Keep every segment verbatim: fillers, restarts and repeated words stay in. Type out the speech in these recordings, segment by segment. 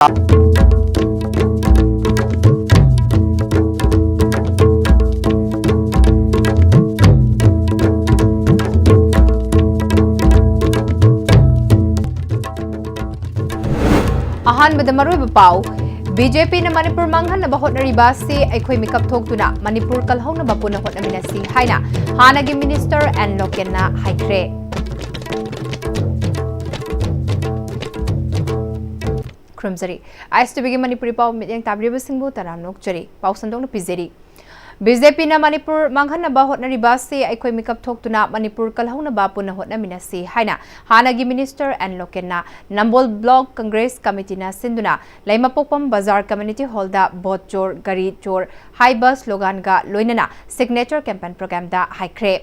ꯑꯍꯥꯟꯕꯗ ꯃꯔꯨꯑꯣꯏꯕ ꯄꯥꯎ꯫ ꯕꯤ ꯖꯦ ꯄꯤꯅ ꯃꯅꯤꯄꯨꯔ ꯃꯥꯡꯍꯟꯅꯕ ꯍꯣꯠꯅꯔꯤꯕ ꯑꯁꯤ ꯑꯩꯈꯣꯏ ꯃꯤꯀꯞ ꯊꯣꯛꯇꯨꯅ ꯃꯅꯤꯄꯨꯔ ꯀꯜꯍꯧꯅꯕ ꯄꯨꯟꯅ ꯍꯣꯠꯅꯃꯤꯟꯅꯁꯤ ꯍꯥꯏꯅ ꯍꯥꯟꯅꯒꯤ ꯃꯤꯅꯤꯁꯇꯔ ꯑꯦꯟ ꯂꯣꯀꯦꯟꯅ ꯍꯥꯏꯈ꯭ꯔꯦ꯫ ꯈꯨꯔꯨꯝꯖꯔꯤ꯫ ꯑꯥꯏ ꯑꯦꯁ ꯇꯤ ꯚꯤꯒꯤ ꯃꯅꯤꯄꯨꯔꯤ ꯄꯥꯎ ꯃꯤꯠꯌꯦꯡ ꯇꯥꯕꯤꯔꯤꯕꯁꯤꯡꯕꯨ ꯇꯔꯥꯝꯅ ꯑꯣꯛꯆꯔꯤ꯫ ꯄꯥꯎ ꯁꯟꯗꯣꯛꯅ ꯄꯤꯖꯔꯤ꯫ ꯕꯤ ꯖꯦ ꯄꯤꯅ ꯃꯅꯤꯄꯨꯔ ꯃꯥꯡꯍꯟꯅꯕ ꯍꯣꯠꯅꯔꯤꯕ ꯑꯁꯤ ꯑꯩꯈꯣꯏ ꯃꯤꯀꯞ ꯊꯣꯛꯇꯨꯅ ꯃꯅꯤꯄꯨꯔ ꯀꯜꯍꯧꯅꯕ ꯄꯨꯟꯅ ꯍꯣꯠꯅꯃꯤꯟꯅꯁꯤ ꯍꯥꯏꯅ ꯍꯥꯟꯅꯒꯤ minister and ꯂꯣꯀꯦꯟꯅ Nambol block Congress ꯀꯃꯤꯇꯤꯅ ꯁꯤꯟꯗꯨꯅ ꯂꯩꯃꯄꯣꯛꯄꯝ ꯕꯖꯥꯔ ꯀꯝꯃ꯭ꯌꯨꯅꯤꯇꯤ ꯍꯣꯜꯗ "ꯚꯣꯠ ꯆꯣꯔ, ꯒꯥꯔꯤ ꯆꯣꯔ" ꯍꯥꯏꯕ ꯁ꯭ꯂꯣꯒꯥꯟꯒ ꯂꯣꯏꯅꯅ ꯁꯤꯒꯅꯦꯆꯔ ꯀꯦꯝꯄꯦꯟ ꯄ꯭ꯔꯣꯒ꯭ꯔꯥꯝꯗ ꯍꯥꯏꯈ꯭ꯔꯦ꯫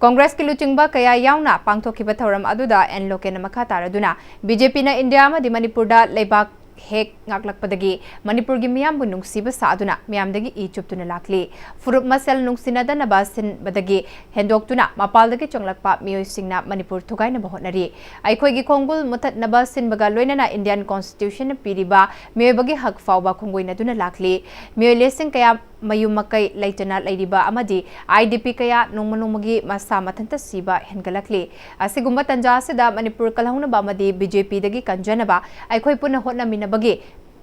ꯀꯪꯒ꯭ꯔꯦꯁꯀꯤ ꯂꯨꯆꯤꯡꯕ ꯀꯌꯥ ꯌꯥꯎꯅ ꯄꯥꯡꯊꯣꯛꯈꯤꯕ ꯊꯧꯔꯝ ꯑꯗꯨꯗ ꯑꯦꯟ ꯂꯣꯀꯦꯟꯅ ꯃꯈꯥ ꯇꯥꯔꯗꯨꯅ, ꯕꯤ ꯖꯦ ꯄꯤꯅ ꯏꯟꯗꯤꯌꯥ ꯑꯃꯗꯤ ꯃꯅꯤꯄꯨꯔꯗ ꯂꯩꯕꯥꯛ ꯍꯦꯛ ꯉꯥꯛꯂꯛꯄꯗꯒꯤ ꯃꯅꯤꯄꯨꯔꯒꯤ ꯃꯤꯌꯥꯝꯕꯨ ꯅꯨꯡꯁꯤꯕ ꯁꯥꯗꯨꯅ ꯃꯤꯌꯥꯝꯗꯒꯤ ꯏ ꯆꯨꯞꯇꯨꯅ ꯂꯥꯛꯂꯤ꯫ ꯐꯨꯔꯨꯞ ꯃꯁꯦꯜ ꯅꯨꯡꯁꯤꯅꯗꯅꯕ ꯁꯤꯟꯕꯗꯒꯤ ꯍꯦꯟꯗꯣꯛꯇꯨꯅ ꯃꯄꯥꯜꯗꯒꯤ ꯆꯪꯂꯛꯄ ꯃꯤꯑꯣꯏꯁꯤꯡꯅ ꯃꯅꯤꯄꯨꯔ ꯊꯨꯒꯥꯏꯅꯕ ꯍꯣꯠꯅꯔꯤ꯫ ꯑꯩꯈꯣꯏꯒꯤ ꯈꯣꯡꯒꯨꯜ ꯃꯨꯊꯠꯅꯕ ꯁꯤꯟꯕꯒ ꯂꯣꯏꯅꯅ ꯏꯟꯗꯤꯌꯟ ꯀꯣꯟꯁꯇꯤꯇ꯭ꯌꯨꯁꯟꯅ ꯄꯤꯔꯤꯕ ꯃꯤꯑꯣꯏꯕꯒꯤ ꯍꯛ ꯐꯥꯎꯕ ꯈꯣꯡꯒꯣꯏꯅꯗꯨꯅ ꯂꯥꯛꯂꯤ꯫ ꯃꯤꯑꯣꯏ ꯂꯤꯁꯤꯡ ꯀꯌꯥ ꯃꯌꯨꯝ ꯃꯀꯩ ꯂꯩꯇꯅ ꯂꯩꯔꯤꯕ ꯑꯃꯗꯤ ꯑꯥꯏ ꯗꯤ ꯄꯤ ꯀꯌꯥ ꯅꯣꯡꯃ ꯅꯣꯡꯃꯒꯤ ꯃꯁꯥ ꯃꯊꯟꯇ ꯁꯤꯕ ꯍꯦꯟꯒꯠꯂꯛꯂꯤ꯫ ꯑꯁꯤꯒꯨꯝꯕ ꯇꯥꯟꯖꯥ ꯑꯁꯤꯗ ꯃꯅꯤꯄꯨꯔ ꯀꯜꯍꯧꯅꯕ ꯑꯃꯗꯤ ꯕꯤ ꯖꯦ ꯄꯤꯗꯒꯤ ꯀꯟꯖꯅꯕ ꯑꯩꯈꯣꯏ ꯄꯨꯟꯅ ꯍꯣꯠꯅꯃꯤꯟꯅꯕꯒꯤ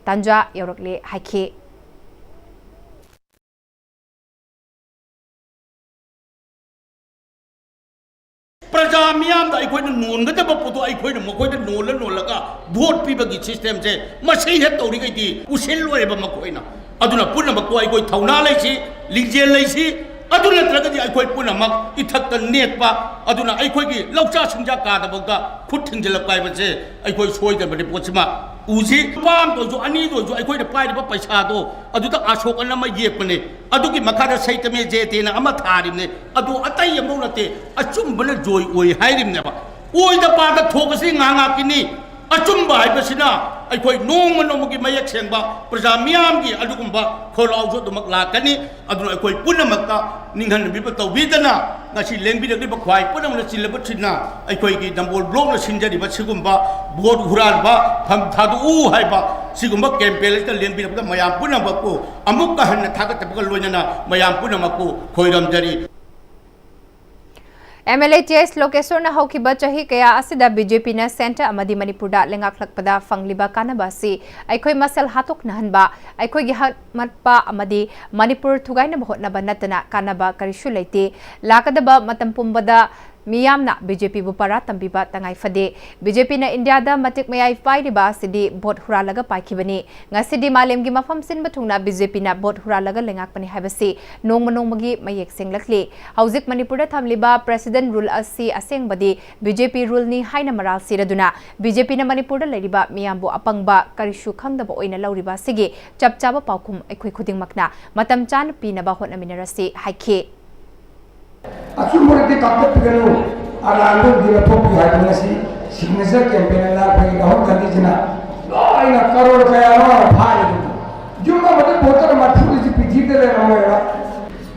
ꯇꯥꯟꯖꯥ ꯌꯧꯔꯛꯂꯦ ꯍꯥꯏꯈꯤ꯫ ꯄ꯭ꯔꯖꯥ ꯃꯤꯌꯥꯝꯗ ꯑꯩꯈꯣꯏꯅ ꯅꯣꯟꯒꯗꯕ ꯄꯣꯠꯇꯣ ꯑꯩꯈꯣꯏꯅ ꯃꯈꯣꯏꯗ ꯅꯣꯜꯂ ꯅꯣꯜꯂꯒ ꯚꯣꯠ ꯄꯤꯕꯒꯤ ꯁꯤꯁꯇꯦꯝꯁꯦ ꯃꯁꯤ ꯍꯦꯛ ꯇꯧꯔꯤꯈꯩꯗꯤ ꯎꯁꯤꯜꯂꯣꯏꯕ ꯃꯈꯣꯏꯅ꯫ ꯑꯗꯨꯅ ꯄꯨꯝꯅꯃꯛꯄꯨ ꯑꯩꯈꯣꯏ ꯊꯧꯅꯥ ꯂꯩꯁꯤ, ꯂꯤꯡꯖꯦꯜ ꯂꯩꯁꯤ꯫ ꯑꯗꯨ ꯅꯠꯇ꯭ꯔꯒꯗꯤ ꯑꯩꯈꯣꯏ ꯄꯨꯝꯅꯃꯛ ꯏꯊꯛꯇ ꯅꯦꯠꯄ, ꯑꯗꯨꯅ ꯑꯩꯈꯣꯏꯒꯤ ꯂꯧꯆꯥ ꯁꯤꯡꯖꯥ ꯀꯥꯗꯕꯗ ꯈꯨꯠ ꯊꯤꯡꯖꯤꯜꯂꯛꯄ ꯍꯥꯏꯕꯁꯦ ꯑꯩꯈꯣꯏ ꯁꯣꯏꯗꯅꯕꯅꯤ꯫ ꯄꯣꯠꯁꯤꯃ ꯎꯁꯤ꯫ ꯂꯨꯄꯥ ꯑꯃꯇ ꯑꯣꯏꯔꯁꯨ, ꯑꯅꯤꯗ ꯑꯣꯏꯔꯁꯨ, ꯑꯩꯈꯣꯏꯅ ꯄꯥꯏꯔꯤꯕ ꯄꯩꯁꯥꯗꯣ ꯑꯗꯨꯗ ꯑꯁꯣꯛ ꯑꯅ ꯑꯃ ꯌꯦꯛꯄꯅꯦ꯫ ꯑꯗꯨꯒꯤ ꯃꯈꯥꯗ ꯁꯩꯇꯃꯦ ꯖꯦꯇꯦꯅ ꯑꯃ ꯊꯥꯔꯤꯕꯅꯦ꯫ ꯑꯗꯨ ꯑꯇꯩ ꯑꯃꯐꯥꯎ ꯅꯠꯇꯦ, ꯑꯆꯨꯝꯕꯅ ꯖꯣꯏ ꯑꯣꯏ ꯍꯥꯏꯔꯤꯕꯅꯦꯕ꯫ ꯑꯣꯏꯗ ꯄꯥꯗ ꯊꯣꯛꯄꯁꯤ ꯉꯥꯏꯍꯥꯛ ꯉꯥꯏꯍꯥꯛꯀꯤꯅꯤ꯫ ꯑꯆꯨꯝꯕ ꯍꯥꯏꯕꯁꯤꯅ ꯑꯩꯈꯣꯏ ꯅꯣꯡꯃ ꯅꯣꯡꯃꯒꯤ ꯃꯌꯦꯛ ꯁꯦꯡꯕ ꯄ꯭ꯔꯖꯥ ꯃꯤꯌꯥꯝꯒꯤ ꯑꯗꯨꯒꯨꯝꯕ ꯈꯣꯜꯂꯥꯎꯁꯨ ꯑꯗꯨꯃꯛ ꯂꯥꯛꯀꯅꯤ꯫ ꯑꯗꯨꯅ ꯑꯩꯈꯣꯏ ꯄꯨꯝꯅꯃꯛꯇ ꯅꯤꯡꯍꯟꯅꯕꯤꯕ ꯇꯧꯕꯤꯗꯅ, ꯉꯁꯤ ꯂꯦꯡꯕꯤꯔꯛꯂꯤꯕ ꯈ꯭ꯋꯥꯏ ꯄꯨꯝꯅꯃꯛꯅ ꯆꯤꯜꯂꯕ ꯊꯤꯟꯅ ꯑꯩꯈꯣꯏꯒꯤ ꯅꯝꯕꯣꯜ ꯕ꯭ꯂꯣꯛꯅ ꯁꯤꯟꯖꯔꯤꯕ ꯁꯤꯒꯨꯝꯕ ꯚꯣꯠ ꯍꯨꯔꯥꯟꯕ ꯐꯝ ꯊꯥꯗꯣꯛꯎ ꯍꯥꯏꯕ ꯁꯤꯒꯨꯝꯕ ꯀꯦꯝꯄꯦꯟ ꯑꯁꯤꯗ ꯂꯦꯡꯕꯤꯔꯛꯄꯗ ꯃꯌꯥꯝ ꯄꯨꯝꯅꯃꯛꯄꯨ ꯑꯃꯨꯛꯀ ꯍꯟꯅ ꯊꯥꯒꯠꯆꯕꯒ ꯂꯣꯏꯅꯅ ꯃꯌꯥꯝ ꯄꯨꯝꯅꯃꯛꯄꯨ ꯈꯣꯏꯔꯝꯖꯔꯤ꯫ ꯑꯦꯝ ꯑꯦꯜ ꯑꯦ ꯇꯤ ꯑꯦꯁ ꯂꯣꯀꯦꯁꯣꯔꯅ ꯍꯧꯈꯤꯕ ꯆꯍꯤ ꯀꯌꯥ ꯑꯁꯤꯗ ꯕꯤ ꯖꯦ ꯄꯤꯅ ꯁꯦꯟꯇꯔ ꯑꯃꯗꯤ ꯃꯅꯤꯄꯨꯔꯗ ꯂꯩꯉꯥꯛꯂꯛꯄꯗ ꯐꯪꯂꯤꯕ ꯀꯥꯟꯅꯕ ꯑꯁꯤ ꯑꯩꯈꯣꯏ ꯃꯁꯦꯜ ꯍꯥꯠꯇꯣꯛꯅꯍꯟꯕ, ꯑꯩꯈꯣꯏꯒꯤ ꯍꯛ ꯃꯠꯄ ꯑꯃꯗꯤ ꯃꯅꯤꯄꯨꯔ ꯊꯨꯒꯥꯏꯅꯕ ꯍꯣꯠꯅꯕ ꯅꯠꯇꯅ ꯀꯥꯟꯅꯕ ꯀꯔꯤꯁꯨ ꯂꯩꯇꯦ꯫ ꯂꯥꯛꯀꯗꯕ ꯃꯇꯝ ꯄꯨꯝꯕꯗ ꯃꯤꯌꯥꯝꯅ ꯕꯤ ꯖꯦ ꯄꯤꯕꯨ ꯄꯔꯥ ꯇꯝꯕꯤꯕ ꯇꯉꯥꯏ ꯐꯗꯦ꯫ ꯕꯤ ꯖꯦ ꯄꯤꯅ ꯏꯟꯗꯤꯌꯥꯗ ꯃꯇꯤꯛ ꯃꯌꯥꯏ ꯄꯥꯏꯔꯤꯕ ꯑꯁꯤꯗꯤ ꯚꯣꯠ ꯍꯨꯔꯥꯜꯂꯒ ꯄꯥꯏꯈꯤꯕꯅꯤ꯫ ꯉꯁꯤꯗꯤ ꯃꯥꯂꯦꯝꯒꯤ ꯃꯐꯝ ꯁꯤꯟꯕ ꯊꯨꯡꯅ ꯕꯤ ꯖꯦ ꯄꯤꯅ ꯚꯣꯠ ꯍꯨꯔꯥꯜꯂꯒ ꯂꯩꯉꯥꯛꯄꯅꯤ ꯍꯥꯏꯕꯁꯤ ꯅꯣꯡꯃ ꯅꯣꯡꯃꯒꯤ ꯃꯌꯦꯛ ꯁꯦꯡꯂꯛꯂꯤ꯫ ꯍꯧꯖꯤꯛ ꯃꯅꯤꯄꯨꯔꯗ ꯊꯝꯂꯤꯕ ꯄ꯭ꯔꯦꯁꯤꯗꯦꯟ ꯔꯨꯜ ꯑꯁꯤ ꯑꯁꯦꯡꯕꯗꯤ ꯕꯤ ꯖꯦ ꯄꯤ ꯔꯨꯜꯅꯤ ꯍꯥꯏꯅ ꯃꯔꯥꯜ ꯁꯤꯔꯗꯨꯅ ꯕꯤ ꯖꯦ ꯄꯤꯅ ꯃꯅꯤꯄꯨꯔꯗ ꯂꯩꯔꯤꯕ ꯃꯤꯌꯥꯝꯕꯨ ꯑꯄꯪꯕ, ꯀꯔꯤꯁꯨ ꯈꯪꯗꯕ ꯑꯣꯏꯅ ꯂꯧꯔꯤꯕ ꯑꯁꯤꯒꯤ ꯆꯞ ꯆꯥꯕ ꯄꯥꯎꯈꯨꯝ ꯑꯩꯈꯣꯏ ꯈꯨꯗꯤꯡꯃꯛꯅ ꯃꯇꯝ ꯆꯥꯅ ꯄꯤꯅꯕ ꯍꯣꯠꯅꯃꯤꯟꯅꯔꯁꯤ ꯍꯥꯏꯈꯤ꯫ ꯑꯆꯨꯝꯕꯗꯤ ꯀꯥꯞꯊꯠꯄꯤꯒꯅꯨ, ꯑꯔꯥꯟꯕꯗꯤ ꯂꯧꯊꯣꯛꯄꯤꯌꯨ ꯍꯥꯏꯕ ꯉꯁꯤ ꯁꯤꯒꯅꯦꯆꯔ ꯀꯦꯝꯄꯦꯟ ꯑꯅ ꯑꯩꯈꯣꯏꯒꯤ ꯔꯥꯍꯨꯜ ꯒꯥꯟꯙꯤꯖꯤꯅ ꯂꯣꯏꯅ ꯀꯔꯣꯔ ꯀꯌꯥ ꯑꯃ ꯐꯥꯔꯤꯕꯅꯤ꯫ ꯌꯨꯝ ꯑꯃꯗ ꯚꯣꯇꯔ ꯃꯔꯤꯐꯨ ꯍꯧꯖꯤꯛ ꯄ꯭ꯔꯤꯊꯤꯕꯤꯗ ꯂꯩꯔꯝꯃꯣꯏꯕ꯫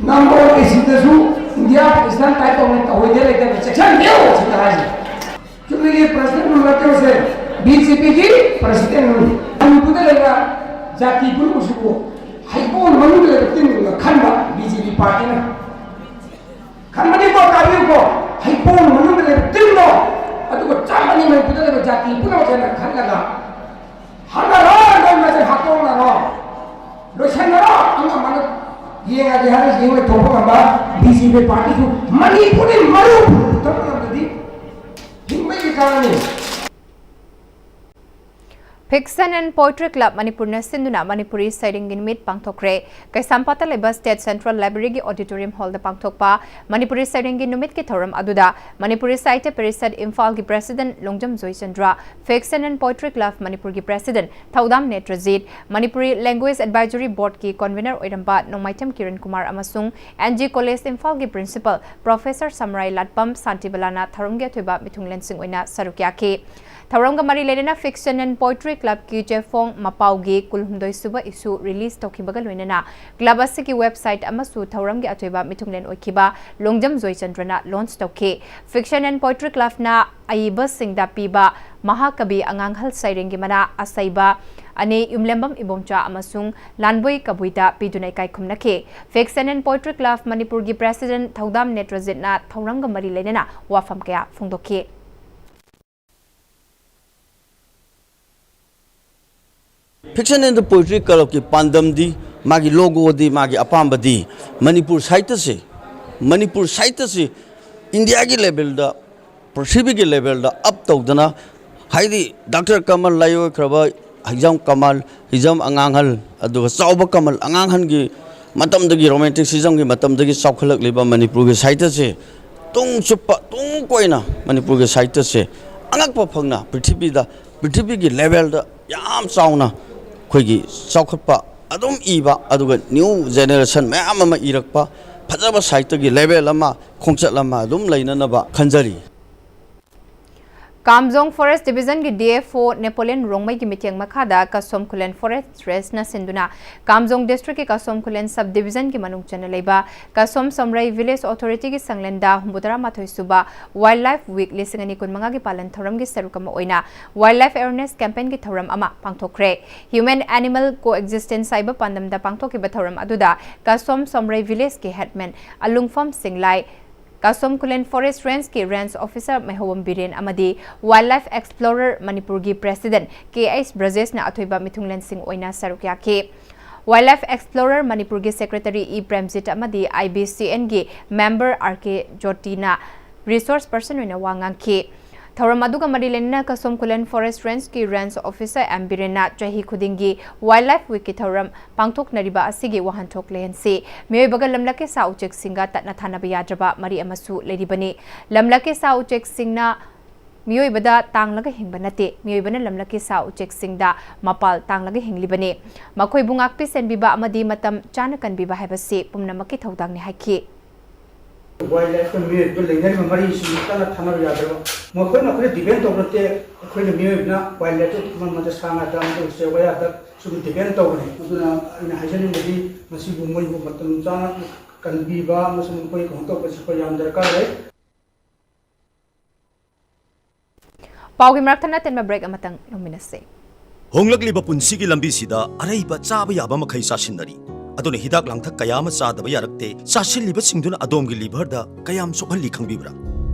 ꯅꯝꯕꯣꯜ ꯑꯦ ꯁꯤꯗꯁꯨ ꯏꯟꯗꯤꯌꯥ ꯄꯥꯀꯤꯁꯇꯥꯟ ꯇꯥꯏ ꯇꯧꯅꯤ ꯇꯧꯍꯣꯏꯗ ꯂꯩꯇꯅ ꯆꯦꯛꯁꯤꯟꯕꯤꯌꯨ ꯁꯤꯗ ꯍꯥꯏꯁꯦ꯫ ꯆꯨꯝꯅꯒꯤ ꯄ꯭ꯔꯁꯤꯗꯦꯟ ꯔꯨꯜ ꯅꯠꯇꯦ ꯃꯁꯦ, ꯕꯤ ꯖꯦ ꯄꯤꯒꯤ ꯄ꯭ꯔꯁꯤꯗꯦꯟ ꯔꯨꯜ꯫ ꯃꯅꯤꯄꯨꯔꯗ ꯂꯩꯕ ꯖꯥꯇꯤ ꯄꯨꯝꯅꯃꯛꯁꯤꯕꯨ ꯍꯩꯕꯣꯡ ꯃꯅꯨꯡꯗ ꯂꯩꯕ ꯇꯤꯟꯒꯨꯝꯅ ꯈꯟꯕ ꯕꯤ ꯖꯦ ꯄꯤ ꯄꯥꯔꯇꯤꯅ꯫ ꯈꯟꯕꯅꯤꯀꯣ, ꯇꯥꯕꯤꯌꯨꯀꯣ, ꯍꯩꯕꯣꯡ ꯃꯅꯨꯡꯗ ꯂꯩꯕ ꯇꯤꯟꯗꯣ ꯑꯗꯨꯒ ꯆꯞ ꯃꯥꯟꯅꯩ ꯃꯅꯤꯄꯨꯔꯗ ꯂꯩꯕ ꯖꯥꯇꯤ ꯄꯨꯝꯅꯃꯛꯁꯦꯅ ꯈꯜꯂꯒ ꯍꯥꯠꯅꯔꯣ, ꯂꯣꯏ ꯃꯁꯦ ꯍꯥꯠꯇꯣꯛꯅꯔꯣ, ꯂꯣꯏꯁꯟꯅꯔꯣ, ꯑꯃ ꯑꯃꯅ ꯌꯦꯡꯉꯒꯦ ꯍꯥꯏꯔ ꯌꯦꯡꯉ ꯊꯣꯛꯄ ꯉꯝꯕ ꯕꯤ ꯖꯦ ꯄꯤ ꯄꯥꯔꯇꯤꯁꯨ ꯃꯅꯤꯄꯨꯔꯗꯤ ꯃꯔꯨ ꯄꯨꯊꯣꯛꯄ ꯉꯝꯗꯗꯤ ꯍꯤꯡꯕꯒꯤ ꯀꯥꯟꯅꯤ꯫ Fiction and Poetry Club ꯃꯅꯤꯄꯨꯔꯅ ꯁꯤꯟꯗꯨꯅ ꯃꯅꯤꯄꯨꯔꯤ ꯁꯩꯔꯦꯡꯒꯤ ꯅꯨꯃꯤꯠ ꯄꯥꯡꯊꯣꯛꯈ꯭ꯔꯦ꯫ ꯀꯩꯁꯥꯝꯄꯥꯠꯇ ꯂꯩꯕ State Central Library ꯒꯤ auditorium hall ꯗ ꯄꯥꯡꯊꯣꯛꯄ ꯃꯅꯤꯄꯨꯔꯤ ꯁꯩꯔꯦꯡꯒꯤ ꯅꯨꯃꯤꯠꯀꯤ ꯊꯧꯔꯝ ꯑꯗꯨꯗ ꯃꯅꯤꯄꯨꯔꯤ ꯁꯥꯍꯤꯇ꯭ꯌ ꯄꯔꯤꯁꯠ ꯏꯝꯐꯥꯜꯒꯤ president Longjam Joychandra, Fiction and Poetry Club ꯃꯅꯤꯄꯨꯔꯒꯤ president ꯊꯧꯗꯥꯝ ꯅꯦꯇ꯭ꯔꯖꯤꯠ, ꯃꯅꯤꯄꯨꯔꯤ Language Advisory Board ꯀꯤ convener ꯑꯣꯏꯔꯝꯕ ꯅꯣꯡꯃꯥꯏꯊꯦꯝ ꯀꯤꯔꯟ ꯀꯨꯃꯥꯔ ꯑꯃꯁꯨꯡ ꯑꯦꯟ ꯖꯤ College ꯏꯝꯐꯥꯜꯒꯤ principal professor ꯁꯝꯔꯥꯏ ꯂꯥꯠꯄꯝ ꯁꯥꯟꯇꯤꯕꯂꯥꯅ ꯊꯧꯔꯝꯒꯤ ꯑꯊꯣꯏꯕ ꯃꯤꯊꯨꯡꯂꯦꯟꯁꯤꯡ ꯑꯣꯏꯅ ꯁꯔꯨꯛ ꯌꯥꯈꯤ꯫ ꯊꯧꯔꯝꯒ ꯃꯔꯤ ꯂꯩꯅꯅ Fiction and Poetry ꯀ꯭ꯂꯕꯀꯤ ꯆꯦꯐꯣꯡ ꯃꯄꯥꯎꯒꯤ ꯀꯨꯟꯍꯨꯝꯗꯣꯏ ꯁꯨꯕ ꯏꯁꯨ ꯔꯤꯂꯤꯖ ꯇꯧꯈꯤꯕꯒ ꯂꯣꯏꯅꯅ ꯀ꯭ꯂꯕ ꯑꯁꯤꯒꯤ ꯋꯦꯕꯁꯥꯏꯠ ꯑꯃꯁꯨ ꯊꯧꯔꯝꯒꯤ ꯑꯊꯣꯏꯕ ꯃꯤꯊꯨꯡꯂꯦꯟ ꯑꯣꯏꯈꯤꯕ ꯂꯣꯡꯖꯝ ꯖꯣꯏꯆꯟꯗ꯭ꯔꯅ ꯂꯣꯟꯆ ꯇꯧꯈꯤ꯫ Fiction and Poetry Clubꯅ ꯑꯏꯕꯁꯤꯡꯗ ꯄꯤꯕ ꯃꯍꯥꯀꯕꯤ ꯑꯉꯥꯡꯍꯜ ꯁꯩꯔꯦꯡꯒꯤ ꯃꯅꯥ ꯑꯁꯩꯕ ꯑꯅꯤ ꯌꯨꯝꯂꯦꯝꯕꯝ ꯏꯕꯣꯝꯆꯥ ꯑꯃꯁꯨꯡ ꯂꯥꯟꯕꯣꯏ ꯀꯕꯨꯏꯗ ꯄꯤꯗꯨꯅ ꯏꯀꯥꯏ ꯈꯨꯝꯅꯈꯤ꯫ Fiction and Poetry Club ꯃꯅꯤꯄꯨꯔꯒꯤ ꯄ꯭ꯔꯦꯁꯤꯗꯦꯟꯠ ꯊꯧꯗꯥꯝ ꯅꯦꯇ꯭ꯔꯖꯤꯠꯅ ꯊꯧꯔꯝꯒ ꯃꯔꯤ ꯂꯩꯅꯅ ꯋꯥꯐꯝ ꯀꯌꯥ ꯐꯣꯡꯗꯣꯛꯈꯤ꯫ Fiction and Poetry Clubꯀꯤ ꯄꯥꯟꯗꯝꯗꯤ, ꯃꯥꯒꯤ ꯂꯣꯒꯣꯗꯤ, ꯃꯥꯒꯤ ꯑꯄꯥꯝꯕꯗꯤ ꯃꯅꯤꯄꯨꯔ ꯁꯥꯍꯤꯇ꯭ꯌꯁꯦ, ꯃꯅꯤꯄꯨꯔ ꯁꯥꯍꯤꯇ꯭ꯌꯁꯦ ꯏꯟꯗꯤꯌꯥꯒꯤ ꯂꯦꯚꯦꯜꯗ, ꯄ꯭ꯔꯤꯊꯤꯕꯤꯒꯤ ꯂꯦꯚꯦꯜꯗ ꯑꯞ ꯇꯧꯗꯅ, ꯍꯥꯏꯗꯤ ꯗꯥꯛꯇꯔ ꯀꯃꯜ ꯂꯥꯏꯑꯣꯏꯈ꯭ꯔꯕ ꯍꯤꯖꯝ ꯀꯃꯜ, ꯍꯤꯖꯝ ꯑꯉꯥꯡꯍꯜ, ꯑꯗꯨꯒ ꯆꯥꯎꯕ ꯀꯃꯜ ꯑꯉꯥꯡꯍꯜꯒꯤ ꯃꯇꯝꯗꯒꯤ, ꯔꯣꯃꯦꯟꯇꯤꯁꯤꯖꯝꯒꯤ ꯃꯇꯝꯗꯒꯤ ꯆꯥꯎꯈꯠꯂꯛꯂꯤꯕ ꯃꯅꯤꯄꯨꯔꯒꯤ ꯁꯥꯍꯤꯇ꯭ꯌꯁꯦ ꯇꯨꯡ ꯆꯨꯞꯄ, ꯇꯨꯡ ꯀꯣꯏꯅ ꯃꯅꯤꯄꯨꯔꯒꯤ ꯁꯥꯍꯤꯇ꯭ꯌꯁꯦ ꯑꯉꯛꯄ ꯐꯪꯅ ꯄ꯭ꯔꯤꯊꯤꯕꯤꯗ, ꯄ꯭ꯔꯤꯊꯤꯕꯤꯒꯤ ꯂꯦꯚꯦꯜꯗ ꯌꯥꯝ ꯆꯥꯎꯅ ꯑꯩꯈꯣꯏꯒꯤ ꯆꯥꯎꯈꯠꯄ ꯑꯗꯨꯝ ꯏꯕ, ꯑꯗꯨꯒ ꯅ꯭ꯌꯨ ꯖꯦꯅꯦꯔꯦꯁꯟ ꯃꯌꯥꯝ ꯑꯃ ꯏꯔꯛꯄ, ꯐꯖꯕ ꯁꯥꯍꯤꯇ꯭ꯌꯒꯤ ꯂꯦꯚꯦꯜ ꯑꯃ, ꯈꯣꯡꯆꯠ ꯑꯃ ꯑꯗꯨꯝ ꯂꯩꯅꯅꯕ ꯈꯟꯖꯔꯤ꯫ ꯀꯥꯝꯖꯣꯡ ꯐꯣꯔꯦꯁ ꯗꯤꯕꯤꯖꯟꯒꯤ ꯗꯤ ꯑꯦꯐ ꯑꯣ ꯅꯦꯄꯣꯂꯤꯌꯟ ꯔꯣꯡꯃꯩꯒꯤ ꯃꯤꯠꯌꯦꯡ ꯃꯈꯥꯗ ꯀꯁꯣꯝ ꯈꯨꯂꯦꯟ ꯐꯣꯔꯦꯁ ꯔꯦꯟꯖꯅ ꯁꯤꯟꯗꯨꯅ ꯀꯥꯝꯖꯣꯡ ꯗꯤꯁꯇ꯭ꯔꯤꯛꯀꯤ ꯀꯁꯣꯝ ꯈꯨꯂꯦꯟ ꯁꯕ ꯗꯤꯕꯤꯖꯟꯒꯤ ꯃꯅꯨꯡ ꯆꯟꯅ ꯂꯩꯕ ꯀꯁꯣꯝ ꯁꯣꯝꯔꯩ ꯚꯤꯂꯦꯖ ꯑꯣꯊꯣꯔꯤꯇꯤꯒꯤ ꯁꯪꯂꯦꯟꯗ ꯍꯨꯝꯐꯨꯇꯔꯥ ꯃꯥꯊꯣꯏ ꯁꯨꯕ ꯋꯥꯏꯜꯗ ꯂꯥꯏꯐ ꯋꯤꯛ ꯂꯤꯁꯤꯡ ꯑꯅꯤ ꯀꯨꯟꯃꯉꯥꯒꯤ ꯄꯥꯂꯟ ꯊꯧꯔꯝꯒꯤ ꯁꯔꯨꯛ ꯑꯃ ꯑꯣꯏꯅ ꯋꯥꯏꯜꯗ ꯂꯥꯏꯐ ꯑꯦꯋꯦꯔꯅꯦꯁ ꯀꯦꯝꯄꯦꯟꯒꯤ ꯊꯧꯔꯝ ꯑꯃ ꯄꯥꯡꯊꯣꯛꯈ꯭ꯔꯦ꯫ ꯍ꯭ꯌꯨꯃꯦꯟ ꯑꯦꯅꯤꯃꯦꯜ ꯀꯣ ꯑꯦꯛꯖꯤꯁꯇꯦꯟꯁ ꯍꯥꯏꯕ ꯄꯥꯟꯗꯝꯗ ꯄꯥꯡꯊꯣꯛꯈꯤꯕ ꯊꯧꯔꯝ ꯑꯗꯨꯗ ꯀꯁꯣꯝ ꯁꯣꯝꯔꯩ ꯚꯤꯂꯦꯖꯀꯤ ꯍꯦꯗꯃꯦꯟ ꯑꯂꯨꯡꯐꯝ ꯁꯤꯡꯂꯥꯏ, ꯀꯁꯣꯝ ꯈꯨꯂꯦꯟ ꯐꯣꯔꯦꯁ ꯔꯦꯟꯖꯀꯤ ꯔꯦꯟꯖ ꯑꯣꯐꯤꯁꯥꯔ ꯃꯩꯍꯧꯕꯝ ꯕꯤꯔꯦꯟ ꯑꯃꯗꯤ ꯋꯥꯏꯜꯗ ꯂꯥꯏꯐ ꯑꯦꯛꯁꯄ꯭ꯂꯣꯔꯔ ꯃꯅꯤꯄꯨꯔꯒꯤ ꯄ꯭ꯔꯦꯁꯤꯗꯦꯟꯠ ꯀꯦ ꯑꯩꯆ ꯕ꯭ꯔꯖꯦꯁꯅ ꯑꯊꯣꯏꯕ ꯃꯤꯊꯨꯡꯂꯦꯟꯁꯤꯡ ꯑꯣꯏꯅ ꯁꯔꯨꯛ ꯌꯥꯈꯤ꯫ ꯋꯥꯏꯜꯗ ꯂꯥꯏꯐ ꯑꯦꯛꯁꯄ꯭ꯂꯣꯔꯔ ꯃꯅꯤꯄꯨꯔꯒꯤ ꯁꯦꯀ꯭ꯔꯦꯇꯔꯤ ꯏ ꯄ꯭ꯔꯦꯝꯖꯤꯠ ꯑꯃꯗꯤ ꯑꯥꯏ ꯕꯤ ꯁꯤ ꯑꯦꯟꯒꯤ ꯃꯦꯝꯕꯔ ꯑꯥꯔ ꯀꯦ ꯖꯣꯇꯤꯅ ꯔꯤꯁꯣꯔꯁ ꯄꯔꯁꯟ ꯑꯣꯏꯅ ꯋꯥ ꯉꯥꯡꯈꯤ꯫ ꯊꯧꯔꯝ ꯑꯗꯨꯒ ꯃꯔꯤ ꯂꯩꯅꯅ ꯀꯁꯣꯝ ꯈꯨꯂꯦꯟ ꯐꯣꯔꯦꯁ ꯔꯦꯟꯖꯀꯤ ꯔꯦꯟꯖ ꯑꯣꯐꯤꯁꯥꯔ ꯑꯦꯝ ꯕꯤꯔꯦꯟꯅ ꯆꯍꯤ ꯈꯨꯗꯤꯡꯒꯤ ꯋꯥꯏꯜꯗ ꯂꯥꯏꯐ ꯋꯤꯛꯀꯤ ꯊꯧꯔꯝ ꯄꯥꯡꯊꯣꯛꯅꯔꯤꯕ ꯑꯁꯤꯒꯤ ꯋꯥꯍꯟꯊꯣꯛ ꯂꯩꯍꯟꯁꯤ꯫ ꯃꯤꯑꯣꯏꯕꯒ ꯂꯝꯂꯛꯀꯤ ꯁꯥ ꯎꯆꯦꯛꯁꯤꯡꯒ ꯇꯠꯅ ꯊꯥꯅꯕ ꯌꯥꯗ꯭ꯔꯕ ꯃꯔꯤ ꯑꯃꯁꯨ ꯂꯩꯔꯤꯕꯅꯤ꯫ ꯂꯝꯂꯛꯀꯤ ꯁꯥ ꯎꯆꯦꯛꯁꯤꯡꯅ ꯃꯤꯑꯣꯏꯕꯗ ꯇꯥꯡꯂꯒ ꯍꯤꯡꯕ ꯅꯠꯇꯦ, ꯃꯤꯑꯣꯏꯕꯅ ꯂꯝꯂꯛꯀꯤ ꯁꯥ ꯎꯆꯦꯛꯁꯤꯡꯗ ꯃꯄꯥꯜ ꯇꯥꯡꯂꯒ ꯍꯤꯡꯂꯤꯕꯅꯤ꯫ ꯃꯈꯣꯏꯕꯨ ꯉꯥꯛꯄꯤ ꯁꯦꯟꯕꯤꯕ ꯑꯃꯗꯤ ꯃꯇꯝ ꯆꯥꯅ ꯀꯟꯕꯤꯕ ꯍꯥꯏꯕꯁꯤ ꯄꯨꯝꯅꯃꯛꯀꯤ ꯊꯧꯗꯥꯡꯅꯤ ꯍꯥꯏꯈꯤ꯫ ꯋꯥꯏꯜ ꯂꯥꯏꯐꯀ ꯃꯤꯑꯣꯏꯕꯒ ꯂꯩꯅꯔꯤꯕ ꯃꯔꯤꯁꯤ ꯀꯟꯅ ꯊꯥꯅꯕ ꯌꯥꯗ꯭ꯔꯕ꯫ ꯃꯈꯣꯏꯅ ꯑꯩꯈꯣꯏꯅ ꯗꯤꯄꯦꯟ ꯇꯧꯕ ꯅꯠꯇꯦ, ꯑꯩꯈꯣꯏꯅ ꯃꯤꯑꯣꯏꯕꯅ ꯋꯥꯏꯜ ꯂꯥꯏꯐꯇ ꯃꯔꯝꯗ ꯁꯥ ꯉꯥꯗ ꯑꯃꯗꯤ ꯎꯆꯦꯛ ꯋꯥꯌꯥꯗ ꯁꯨꯝ ꯗꯤꯄꯦꯟ ꯇꯧꯕꯅꯤ꯫ ꯑꯗꯨꯅ ꯑꯩꯅ ꯍꯥꯏꯖꯅꯤꯡꯕꯗꯤ ꯃꯁꯤꯕꯨ ꯃꯣꯏꯕꯨ ꯃꯇꯝ ꯆꯥꯅ ꯀꯟꯕꯤꯕ ꯑꯃꯁꯨꯡ ꯃꯈꯣꯏ ꯀꯩꯅꯣ ꯇꯧꯕꯁꯤ ꯑꯩꯈꯣꯏ ꯌꯥꯝ ꯗꯔꯀꯥꯔ ꯂꯩ꯫ ꯄꯥꯎꯒꯤ ꯃꯔꯛꯇ ꯅꯠꯇꯟꯕ ꯕ꯭ꯔꯦꯛ ꯑꯃꯇꯪ ꯂꯧꯃꯤꯟꯅꯁꯤ꯫ ꯍꯣꯡꯂꯛꯂꯤꯕ ꯄꯨꯟꯁꯤꯒꯤ ꯂꯝꯕꯤꯁꯤꯗ ꯑꯔꯩꯕ ꯆꯥꯕ ꯌꯥꯕ ꯃꯈꯩ ꯆꯥꯁꯤꯟꯅꯔꯤ꯫ ꯑꯗꯨꯅ ꯍꯤꯗꯥꯛ ꯂꯥꯡꯊꯛ ꯀꯌꯥ ꯑꯃ ꯆꯥꯗꯕ ꯌꯥꯔꯛꯇꯦ꯫ ꯆꯥꯁꯤꯜꯂꯤꯕꯁꯤꯡꯗꯨꯅ ꯑꯗꯣꯝꯒꯤ ꯂꯤꯚꯔꯗ ꯀꯌꯥꯝ ꯁꯣꯛꯍꯜꯂꯤ ꯈꯪꯕꯤꯕ꯭ꯔꯥ?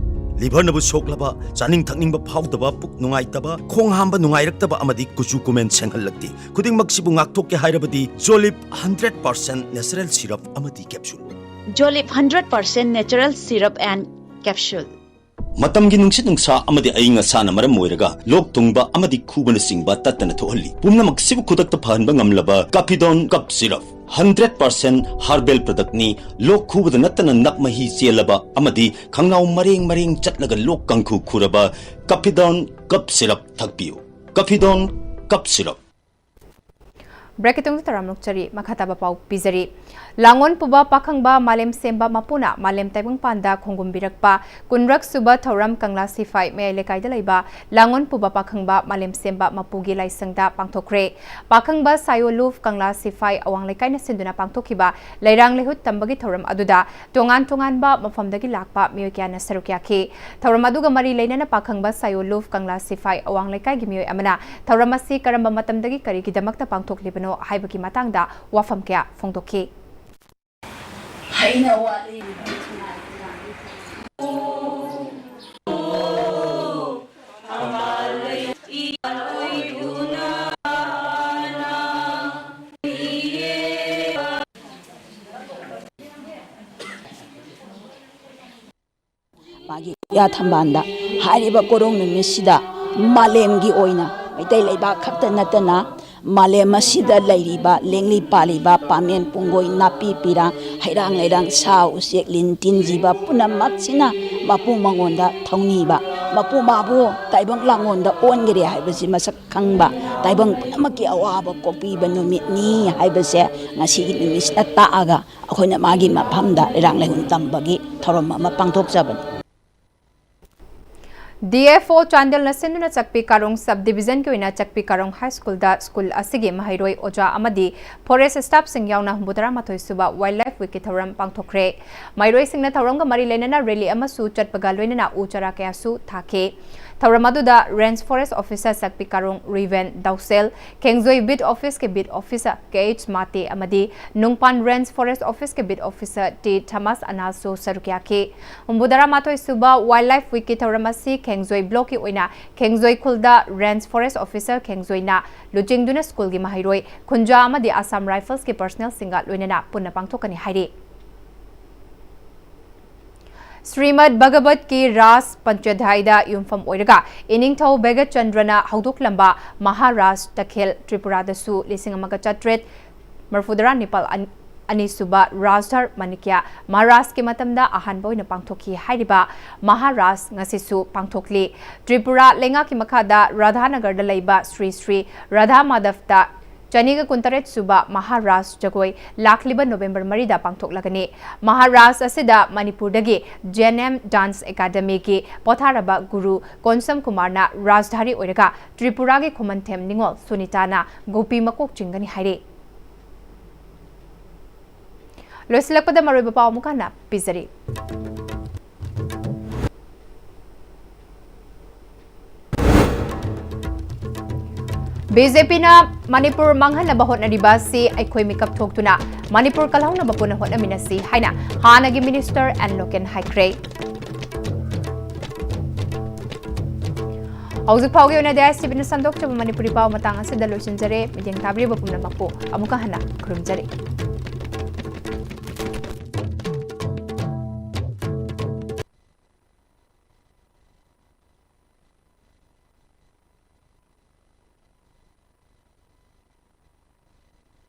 ꯂꯤꯚꯔꯅꯕꯨ ꯁꯣꯛꯂꯕ, ꯆꯥꯅꯤꯡ ꯊꯛꯅꯤꯡꯕ ꯐꯥꯎꯗꯕ, ꯄꯨꯛ ꯅꯨꯡꯉꯥꯏꯇꯕ, ꯈꯣꯡ ꯍꯥꯝꯕ ꯅꯨꯡꯉꯥꯏꯔꯛꯇꯕ ꯑꯃꯗꯤ ꯀꯨꯆꯨ ꯀꯨꯃꯦꯟ ꯁꯦꯡꯍꯜꯂꯛꯇꯦ꯫ ꯈꯨꯗꯤꯡꯃꯛꯁꯤꯕꯨ ꯉꯥꯛꯊꯣꯛꯀꯦ ꯍꯥꯏꯔꯕꯗꯤ ꯖꯣꯂꯤꯞ ꯍꯟꯗ꯭ꯔꯦꯠ ꯄꯥꯔꯁꯦꯟ ꯅꯦꯆꯔꯦꯜ ꯁꯤꯔꯞ ꯑꯃꯗꯤ capsule. Jolip hundred percent natural syrup and capsule. ꯃꯇꯝꯒꯤ ꯅꯨꯡꯁꯤꯠ ꯅꯨꯡꯁꯥ ꯑꯃꯗꯤ ꯑꯏꯪ ꯑꯁꯥꯅ ꯃꯔꯝ ꯑꯣꯏꯔꯒ ꯂꯣꯛ ꯊꯨꯡꯕ ꯑꯃꯗꯤ ꯈꯨꯕꯅꯆꯤꯡꯕ ꯇꯠꯇꯅ ꯊꯣꯛꯍꯜꯂꯤ꯫ ꯄꯨꯝꯅꯃꯛꯁꯤꯕꯨ ꯈꯨꯗꯛꯇ ꯐꯍꯟꯕ ꯉꯝꯂꯕ ꯀꯥꯐꯤꯗꯣꯟ cough syrup. Hundred percent herbal ꯄ꯭ꯔꯗꯛꯅꯤ꯫ ꯂꯣꯛ ꯈꯨꯕꯗ ꯅꯠꯇꯅ ꯅꯞ ꯃꯍꯤ ꯆꯦꯜꯂꯕ ꯑꯃꯗꯤ ꯈꯪꯅꯥꯎ ꯃꯔꯦꯡ ꯃꯔꯦꯡ ꯆꯠꯂꯒ ꯂꯣꯛ ꯀꯥꯡꯈꯨ ꯈꯨꯔꯕ ꯀꯥꯐꯤꯗꯣꯟ ꯀꯞ ꯁꯤꯔꯞ ꯊꯛꯄꯤꯌꯨ꯫ ꯀꯥꯐꯤꯗꯣꯟ cough syrup. ꯕ꯭ꯔꯦꯛꯀꯤ ꯇꯨꯡꯗ ꯇꯔꯥꯝꯅ ꯑꯣꯛꯆꯔꯤ꯫ ꯃꯈꯥ ꯇꯥꯕ ꯄꯥꯎ ꯄꯤꯖꯔꯤ꯫ ꯂꯥꯡꯑꯣꯟ ꯄꯨꯕ ꯄꯥꯈꯪꯕ ꯃꯥꯂꯦꯝ ꯁꯦꯝꯕ ꯃꯄꯨꯅ ꯃꯥꯂꯦꯝ ꯇꯥꯏꯕꯪꯄꯥꯟꯗ ꯈꯣꯡꯒꯨꯝꯕꯤꯔꯛꯄ ꯀꯨꯟꯔꯛ ꯁꯨꯕ ꯊꯧꯔꯝ ꯀꯪꯂꯥ ꯁꯤꯐꯥꯏ ꯃꯌꯥꯏ ꯂꯩꯀꯥꯏꯗ ꯂꯩꯕ ꯂꯥꯡꯑꯣꯟ ꯄꯨꯕ ꯄꯥꯈꯪꯕ ꯃꯥꯂꯦꯝ ꯁꯦꯝꯕ ꯃꯄꯨꯒꯤ ꯂꯥꯏꯁꯪꯗ ꯄꯥꯡꯊꯣꯛꯈ꯭ꯔꯦ꯫ ꯄꯥꯈꯪꯕ ꯁꯥꯌꯣ ꯂꯨꯞ ꯀꯪꯂꯥ ꯁꯤꯐꯥꯏ ꯑꯋꯥꯡ ꯂꯩꯀꯥꯏꯅ ꯁꯤꯟꯗꯨꯅ ꯄꯥꯡꯊꯣꯛꯈꯤꯕ ꯂꯩꯔꯥꯡ ꯂꯩꯍꯨꯠ ꯇꯝꯕꯒꯤ ꯊꯧꯔꯝ ꯑꯗꯨꯗ ꯇꯣꯉꯥꯟ ꯇꯣꯉꯥꯟꯕ ꯃꯐꯝꯗꯒꯤ ꯂꯥꯛꯄ ꯃꯤꯑꯣꯏ ꯀꯌꯥꯅ ꯁꯔꯨꯛ ꯌꯥꯈꯤ꯫ ꯊꯧꯔꯝ ꯑꯗꯨꯒ ꯃꯔꯤ ꯂꯩꯅꯅ ꯄꯥꯈꯪꯕ ꯁꯥꯌꯣ ꯂꯨꯞ ꯀꯪꯂꯥ ꯁꯤꯐꯥꯏ ꯑꯋꯥꯡ ꯂꯩꯀꯥꯏꯒꯤ ꯃꯤꯑꯣꯏ ꯑꯃꯅ ꯊꯧꯔꯝ ꯑꯁꯤ ꯀꯔꯝꯕ ꯃꯇꯝꯗꯒꯤ ꯀꯔꯤꯒꯤꯗꯃꯛꯇ ꯄꯥꯡꯊꯣꯛꯂꯤꯕꯅꯣ ꯍꯥꯏꯕꯒꯤ ꯃꯇꯥꯡꯗ ꯋꯥꯐꯝ ꯀꯌꯥ ꯐꯣꯡꯗꯣꯛꯈꯤ꯫ ꯃꯥꯒꯤ ꯄꯨꯌꯥ ꯊꯝꯕꯥꯜꯗ ꯍꯥꯏꯔꯤꯕ ꯀꯣꯔꯣꯡ ꯅꯨꯃꯤꯠꯁꯤꯗ ꯃꯥꯂꯦꯝꯒꯤ ꯑꯣꯏꯅ ꯃꯩꯇꯩ ꯂꯩꯕꯥꯛ ꯈꯛꯇ ꯅꯠꯇꯅ ꯃꯥꯂꯦꯝ ꯑꯁꯤꯗ ꯂꯩꯔꯤꯕ ꯂꯦꯡꯂꯤ ꯄꯥꯜꯂꯤꯕ ꯄꯥꯃꯦꯟ ꯄꯨꯡꯒꯣꯏ ꯅꯥꯄꯤ ꯄꯤꯔꯥꯡ ꯍꯩꯔꯥꯡ ꯂꯩꯔꯥꯡ ꯁꯥ ꯎꯆꯦꯛ ꯂꯤꯟ ꯇꯤꯟ ꯖꯤꯕ ꯄꯨꯝꯅꯃꯛꯁꯤꯅ ꯃꯄꯨ ꯃꯉꯣꯟꯗ ꯊꯧꯅꯤꯕ, ꯃꯄꯨ ꯃꯥꯕꯨ ꯇꯥꯏꯕꯪ ꯂꯥꯡꯒꯣꯜꯗ ꯑꯣꯟꯈꯔꯦ ꯍꯥꯏꯕꯁꯤ ꯃꯁꯛ ꯈꯪꯕ, ꯇꯥꯏꯕꯪ ꯄꯨꯝꯅꯃꯛꯀꯤ ꯑꯋꯥꯕ ꯀꯣꯛꯄꯤꯕ ꯅꯨꯃꯤꯠꯅꯤ ꯍꯥꯏꯕꯁꯦ ꯉꯁꯤꯒꯤ ꯅꯨꯃꯤꯠꯁꯤꯗ ꯇꯥꯛꯑꯒ ꯑꯩꯈꯣꯏꯅ ꯃꯥꯒꯤ ꯃꯐꯝꯗ ꯂꯩꯔꯥꯡ ꯂꯩꯍꯨꯟ ꯇꯝꯕꯒꯤ ꯊꯧꯔꯝ ꯑꯃ ꯄꯥꯡꯊꯣꯛꯆꯕꯅꯤ꯫ ꯗꯤ ꯑꯦꯐ ꯑꯣ ꯆꯥꯟꯗꯦꯜꯅ ꯁꯤꯟꯗꯨꯅ ꯆꯛꯄꯤ ꯀꯥꯔꯣꯡ ꯁꯕ ꯗꯤꯕꯤꯖꯟꯒꯤ ꯑꯣꯏꯅ ꯆꯛꯄꯤ ꯀꯥꯔꯣꯡ ꯍꯥꯏ ꯁ꯭ꯀꯨꯜꯗ ꯁ꯭ꯀꯨꯜ ꯑꯁꯤꯒꯤ ꯃꯍꯩꯔꯣꯏ ꯑꯣꯖꯥ ꯑꯃꯗꯤ ꯐꯣꯔꯦꯁ ꯁ꯭ꯇꯥꯐꯁꯤꯡ ꯌꯥꯎꯅ ꯍꯨꯝꯐꯨ ꯇꯔꯥꯃꯥꯊꯣꯏ ꯁꯨꯕ ꯋꯥꯏꯜꯗ ꯂꯥꯏꯐ ꯋꯤꯛꯀꯤ ꯊꯧꯔꯝ ꯄꯥꯡꯊꯣꯛꯈ꯭ꯔꯦ꯫ ꯃꯍꯩꯔꯣꯏꯁꯤꯡꯅ ꯊꯧꯔꯝꯒ ꯃꯔꯤ ꯂꯩꯅꯅ ꯔꯦꯂꯤ ꯑꯃꯁꯨ ꯆꯠꯄꯒ ꯂꯣꯏꯅꯅ ꯎ ꯆꯥꯔꯥ ꯀꯌꯥꯁꯨ ꯊꯥꯈꯤ꯫ ꯊꯧꯔꯝ ꯑꯗꯨꯗ ꯔꯦꯟꯖ ꯐꯣꯔꯦꯁ ꯑꯣꯐꯤꯁꯥꯔ ꯆꯛꯄꯤ ꯀꯥꯔꯣꯡ ꯔꯤꯚꯦꯟ ꯗꯥꯎꯁꯦꯜ, ꯈꯦꯡꯖꯣꯏ ꯕꯤꯠ ꯑꯣꯐꯤꯁꯀꯤ ꯕꯤꯠ ꯑꯣꯐꯤꯁꯥꯔ ꯀꯦ ꯑꯩꯆ ꯃꯥꯇꯦ ꯑꯃꯗꯤ ꯅꯨꯡꯄꯥꯟ ꯔꯦꯟꯖ ꯐꯣꯔꯦꯁ ꯑꯣꯐꯤꯁꯀꯤ ꯕꯤꯠ ꯑꯣꯐꯤꯁꯥꯔ ꯇꯤ ꯊꯃꯥꯁ ꯑꯅꯥꯁꯁꯨ ꯁꯔꯨꯛ ꯌꯥꯈꯤ꯫ ꯍꯨꯝꯐꯨ ꯇꯔꯥꯃꯥꯊꯣꯏ ꯁꯨꯕ ꯋꯥꯏꯜꯗ ꯂꯥꯏꯐ ꯋꯤꯛꯀꯤ ꯊꯧꯔꯝ ꯑꯁꯤ ꯈꯦꯡꯖꯣꯏ ꯕ꯭ꯂꯣꯛꯀꯤ ꯑꯣꯏꯅ ꯈꯦꯡꯖꯣꯏ ꯈꯨꯜꯗ ꯔꯦꯟꯖ ꯐꯣꯔꯦꯁ ꯑꯣꯐꯤꯁꯥꯔ ꯈꯦꯡꯖꯣꯏꯅ ꯂꯨꯆꯤꯡꯗꯨꯅ ꯁ꯭ꯀꯨꯜꯒꯤ ꯃꯍꯩꯔꯣꯏ ꯈꯨꯟꯖꯥ ꯑꯃꯗꯤ ꯑꯁꯥꯝ ꯔꯥꯏꯐꯜꯁꯀꯤ ꯄꯔꯁꯅꯦꯜꯁꯤꯡꯒ ꯂꯣꯏꯅꯅ ꯄꯨꯟꯅ ꯄꯥꯡꯊꯣꯛꯀꯅꯤ ꯍꯥꯏꯔꯤ꯫ ꯁ꯭ꯔꯤꯃꯗ ꯚꯒꯕꯠꯀꯤ ꯔꯥꯁ ꯄꯟꯆꯙꯥꯏꯗ ꯌꯨꯝꯐꯝ ꯑꯣꯏꯔꯒ ꯏꯅꯤꯡꯊꯧ ꯚꯒꯆꯟꯗ꯭ꯔꯅ ꯍꯧꯗꯣꯛꯂꯝꯕ ꯃꯍꯥꯔꯥꯁ ꯇꯈꯦꯜ ꯇ꯭ꯔꯤꯄꯨꯔꯥꯗꯁꯨ ꯂꯤꯁꯤꯡ ꯑꯃꯒ ꯆꯥꯇ꯭ꯔꯦꯠ ꯃꯔꯤꯐꯨꯇꯔꯥ ꯅꯤꯄꯥꯜ ꯑꯅꯤꯁꯨꯕ ꯔꯥꯖꯙꯔ ꯃꯥꯅꯤꯀ꯭ꯌ ꯃꯍꯥꯔꯥꯖꯀꯤ ꯃꯇꯝꯗ ꯑꯍꯥꯟꯕ ꯑꯣꯏꯅ ꯄꯥꯡꯊꯣꯛꯈꯤ꯫ ꯍꯥꯏꯔꯤꯕ ꯃꯍꯥꯔꯥꯖ ꯉꯁꯤꯁꯨ ꯄꯥꯡꯊꯣꯛꯂꯤ꯫ ꯇ꯭ꯔꯤꯄꯨꯔꯥ ꯂꯩꯉꯥꯛꯀꯤ ꯃꯈꯥꯗ ꯔꯥꯙꯥꯅꯒꯔꯗ ꯂꯩꯕ ꯁ꯭ꯔꯤ ꯁ꯭ꯔꯤ ꯔꯥꯙꯥ ꯃꯥꯙꯕꯇ ꯆꯅꯤꯒ ꯀꯨꯟꯇꯔꯦꯠ ꯁꯨꯕ ꯃꯍꯥꯔꯥꯖ ꯖꯒꯣꯏ ꯂꯥꯛꯂꯤꯕ ꯅꯣꯕꯦꯝꯕꯔ ꯃꯔꯤꯗ ꯄꯥꯡꯊꯣꯛꯂꯒꯅꯤ꯫ ꯃꯍꯥꯔꯥꯖ ꯑꯁꯤꯗ ꯃꯅꯤꯄꯨꯔꯗꯒꯤ ꯖꯦ ꯑꯦꯟ ꯑꯦꯝ ꯗꯥꯟꯁ ꯑꯦꯀꯥꯗꯃꯤꯒꯤ ꯄꯣꯊꯥꯔꯕ ꯒꯨꯔꯨ ꯀꯣꯟꯁꯝ ꯀꯨꯃꯥꯔꯅ ꯔꯥꯖꯙꯥꯔꯤ ꯑꯣꯏꯔꯒ ꯇ꯭ꯔꯤꯄꯨꯔꯥꯒꯤ ꯈꯨꯃꯟꯊꯦꯝ ꯅꯤꯉꯣꯜ ꯁꯨꯅꯤꯇꯥꯅ ꯒꯣꯄꯤ ꯃꯀꯣꯛ ꯆꯤꯡꯒꯅꯤ ꯍꯥꯏꯔꯤ꯫ ꯂꯣꯏꯁꯤꯜꯂꯛꯄꯗ ꯃꯔꯨꯑꯣꯏꯕ ꯄꯥꯎ ꯑꯃꯨꯛ ꯍꯟꯅ ꯄꯤꯖꯔꯤ꯫ ꯕꯤ ꯖꯦ ꯄꯤꯅ ꯃꯅꯤꯄꯨꯔ ꯃꯥꯡꯍꯟꯅꯕ ꯍꯣꯠꯅꯔꯤꯕ ꯑꯁꯤ ꯑꯩꯈꯣꯏ ꯃꯤꯀꯞ ꯊꯣꯛꯇꯨꯅ ꯃꯅꯤꯄꯨꯔ ꯀꯜꯍꯧꯅꯕ ꯄꯨꯟꯅ ꯍꯣꯠꯅꯃꯤꯟꯅꯁꯤ ꯍꯥꯏꯅ ꯍꯥꯟꯅꯒꯤ ꯃꯤꯅꯤꯁꯇꯔ ꯑꯦꯟ ꯂꯣꯀꯦꯟ ꯍꯥꯏꯈ꯭ꯔꯦ꯫ ꯍꯧꯖꯤꯛ ꯐꯥꯎꯒꯤ ꯑꯣꯏꯅꯗꯤ ꯑꯥꯏ ꯑꯦꯁ ꯇꯤ ꯚꯤꯅ ꯁꯟꯗꯣꯛꯆꯕ ꯃꯅꯤꯄꯨꯔꯤ ꯄꯥꯎ ꯃꯇꯥꯡ ꯑꯁꯤꯗ ꯂꯣꯏꯁꯤꯟꯖꯔꯦ꯫ ꯃꯤꯠꯌꯦꯡ ꯇꯥꯕꯤꯔꯤꯕ ꯄꯨꯝꯅꯃꯛꯄꯨ ꯑꯃꯨꯛꯀ ꯍꯟꯅ ꯈꯨꯔꯨꯝꯖꯔꯤ꯫